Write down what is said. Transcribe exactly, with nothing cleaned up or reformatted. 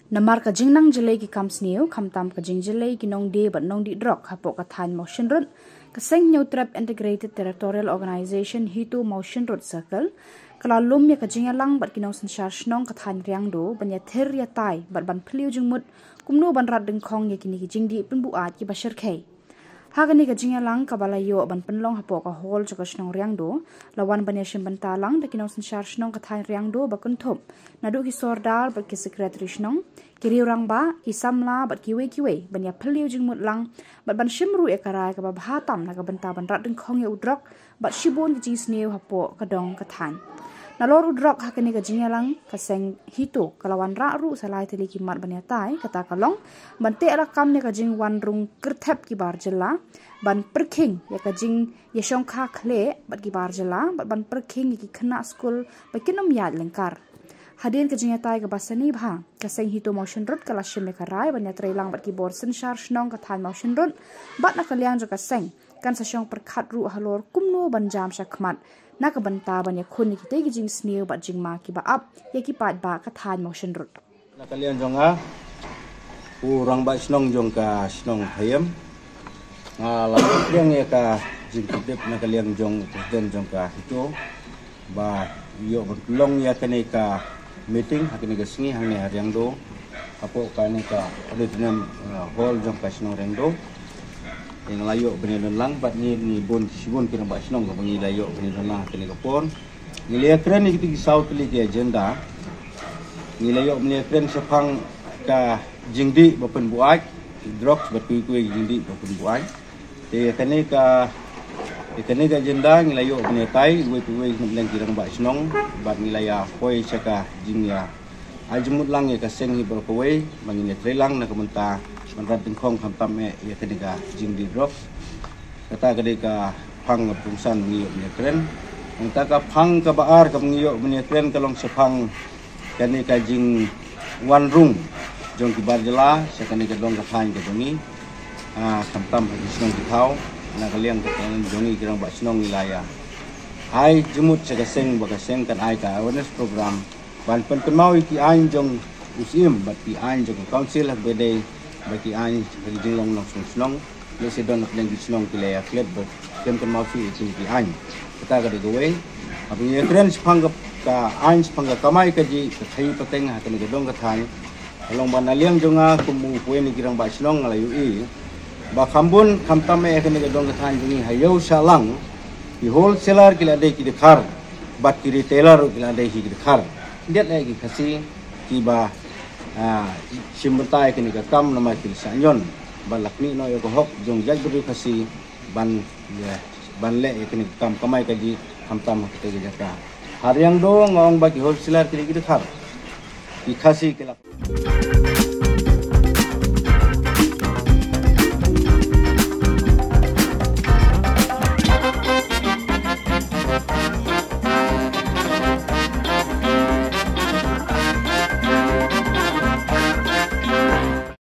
Namar ka jingnang jyllei ki kam sniew, khamtam ka jingjyllei ki nongdie bad nongdih drok hapoh ka thaiñ Mawshynrut, ka Seng Hynñiewtrep Integrated Territorial Organization HITO Mawshynrut Circle ka la lum ïa ka jingïalang bad ki nongsynshar shnong ka thaiñ Riangdo ban ïathir ïatai bad ban phylliew jingmut kumno ban rat dyngkhong ïa kine ki jingdih pynbuaid kiba shyrkhei. Ha kane ka jingïalang kaba la ïoh ban pynlong hapoh ka hall jong ka shnong Riangdo, la wan ban ïashim bynta lang da ki nongsynshar shnong ka thaiñ Riangdo ba kynthup naduh ki sordar bad ki secretary shnong, ki riew rangbah, ki samla bad kiwei kiwei ban ïaphylliew jingmut lang bad ban shim ruh ïa ka rai kaba bha tam na ka bynta ban rat dyngkhong ïa u drok bad shibun ki jingsniew hapoh ka dong ka thaiñ. Nalor u drok ha kane ka jingïalang, ka Seng HITO ka la wanrah ruh sa lai tylli ki mat ban ïatai, kata ka long ban teh lakam ïa ka jingwan rung kyrthep ki bar jylla, ban pyrkhing ïa ka jingïashongkha khlieh bad ki bar jylla bad ban pyrkhing ïa ki khynnah skul ba kin ym ïaid lyngkar. Hadien ka jingïatai kaba sani bha, ka Seng HITO Mawshynrut ka la shim ïa ka rai ban ïatreilang bad ki bor synshar shnong ka thaiñ Mawshynrut bad na ka liang jong ka seng kan sa shong pyrkhat ruh halor kumno ban jam shakhmat na ka bynta ban ïakhun ïa kitei ki jingsniew bad jingma kiba ap ïa ki paidbah ka thaiñ Mawshynrut. Na ka liang jong nga, u rangbah shnong jong ka shnong Thaiñ, nga la pdiang ïa ka jingkyrpad na ka liang jong u president jong ka HITO ba ïoh ban pynlong ïa kane ka meeting ha kane ka sngi hangne ha Riangdo, hapoh kane ka auditorium, uh, hall jong ka shnong Riangdo. Ïa nga la ïoh ban ïadon lang bad ngi, ngi bun shibun ki rangbah shnong kaba ngi la ïoh ban ïadon lang ha kane ka por. Ngi la ïakren ïa kito ki saw tylli ki agenda. Ngi la ïoh ban ïakren shaphang ka jingdih ba pynbuaid, drugs bad kiwei kiwei ki jingdih ba pynbuaid. Te ïa kane ka, ïa kane ka agenda ngi la ïoh ban ïatai iwei pa iwei na bynta ki rangbah shnong bad ngi la ïa poi sha ka jingïa ai jingmut lang ïa ka seng hi baroh kawei ba ngin ïatreilang na ka bynta ban rat dyngkhong khamtam eh ïa kane ka jingdih drugs. Kata ka dei ka phang kaba kongsan ba ngi ïoh ban ïakren. Nangta ka phang kaba ar kaba ngi ïoh ban ïakren ka long shaphang kane ka jingwan rung jong ki bar jylla sha kane ka dong ka thaiñ ka jong ngi. Ah, khamtam ha ki shnong ki thaw, na ka liang ka thaiñ jong ngi ki rangbah shnong ngi la ïa ai jingmut sha ka seng ba ka seng kan ai ka awareness program ban pynkynmaw ïa ki aiñ jong u Syiem bad ki aiñ jong ka council ha kaba ïadei bad ki aiñ ha ki jinglong nongshong shnong. Lehse don hapdeng ki shnong ki la ïa klet ba kem kynmaw shuh ïa kine ki aiñ. Kata ka dei kawei. Haba ngi ïakren shaphang ka, ka aiñ shaphang ka kamai kajih, ka khaïi pateng ha kane ka dong ka thaiñ, ka long ba na liang jong nga kum uwei na ki rangbah shnong nga la ïohi ba kham bun khamtam eh ha kane ka dong ka thaiñ jong ngi ha Ïew Shah Lang, ki wholesaler ki la dei ki dkhar bad ki retailer ruh ki la dei hi ki dkhar. Hynrei leh ki Khasi kiba, ah, shim bynta ïa kane ka kam namar ki la shah ñion bad la khmih noh ïa ka hok jong jaitbynriew Khasi ban, ïa, ban leh ïa kane ka kam kamai kajih khamtam ha katei ka jaka. Ha Riangdo nga ong ba ki wholesaler ki dei ki dkhar. Ki Khasi ki la